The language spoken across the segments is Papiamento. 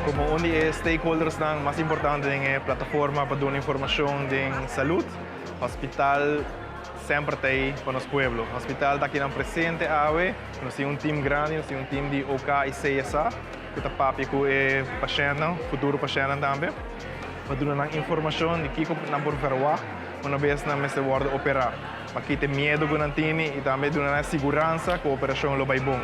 Como un di e stakeholdersnan mas importante den e plataforma pa duna informacion den salud, hospital semper ta ey pa nos pueblo. Hospital ta akinan presente awe, nos tin un team grandi, nos tin un team di OK y CSA cu ta papia cu e pashentnan, futuro pashentnan tambe, pa duna nan informacion di kico nan por verwagt una bes nan mester wordo opera. Pa kita e miedo ku nan tini i tambe duna nan e siguransa ku operashon lo bai bon.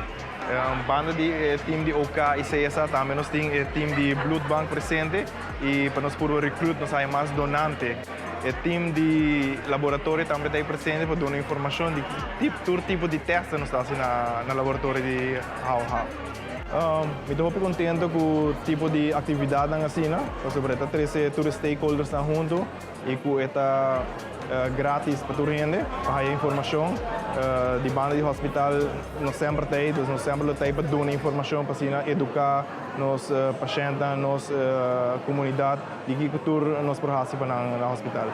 Banda di e tim di OK i CSA tambe nos tin e tim di Bloedbank presente i pa nos purba recruit nos haña mas donante. E tim di laboratorio tambe ta ei presente pa duna informashon di tur tipo di tèst nos ta hasi na laboratorio di HOH. Mi ta hopi kontento ku tipo di aktividatnan asina pasobra e ta trese tur e stakeholdersnan huntu. I ku e ta gratis pa tur hende pa haya informashon. Di banda di hospital nos semper ta ei, dus nos semper lo ta ei pa duna informashon pa asina eduká nos pashèntnan, nos komunidat di kiko tur nos por hasi pa nan na hospital.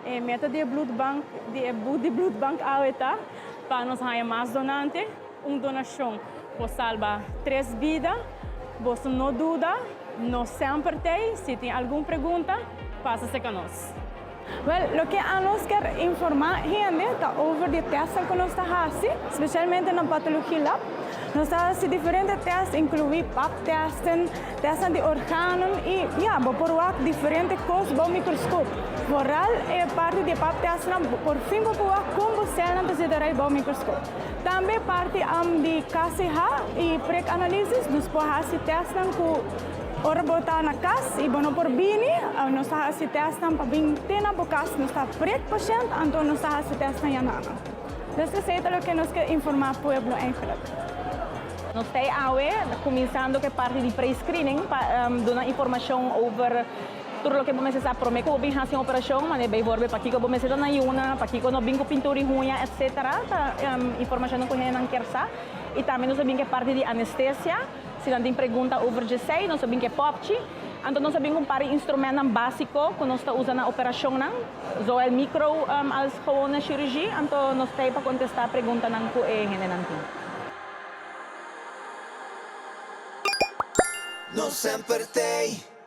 E meta di e bloedbank, di e booth di bloedbank awe ta pa nos haña mas donante. Un donashon por salba tres bida. Boso no duda, nos semper t'ei. Si tin algun pregunta, pasa serka nos. Wel, loke anos kier informa hende ta over di testnan ku nos ta hasi, spesialmente na Pathologie Lab. Nos ta hasi diferente test, inkluí pap testen, testnan di organon i ya, bo por wak diferente kos bou mikroskop. Vooral e parti di e pap testnan, por fin bo por wak kon bo selnan ta zeta rei bou mikroskop. Tambe parti di KCH i prek analisis, nos por hasi testnan ku ora bo ta na kas i bo no por bini, nos ta hasi testnan pa bin te na bo kas, nos ta prek pashènt, anto nos ta hasi testnan ya na nan. Dus esei ta loke nos ke informá pueblo eigenlijk. Nos ta ei awe kuminsando ku e parti di pre-screening pa duna informashon over Tur loke bo mester sa prome ku bo bin hasi un operashon, manera bijvoorbeeld pakiko bo mester ta na yuna, pakiko no bin ku pintura di huña etc. Ta informashonnan ku hendenan kier sa. I tambe nos a bin ku e parti di anestesia, si nan tin pregunta over djesei nos a bin ku e popchi. Anto nos a bin ku un par di instrumentnan básiko ku nos ta usa na operashonnan, zowel micro als gewone chirurgie. Anto nos ta ei pa kontestá preguntanan ku e hendenan tin. Nos semper t'ei.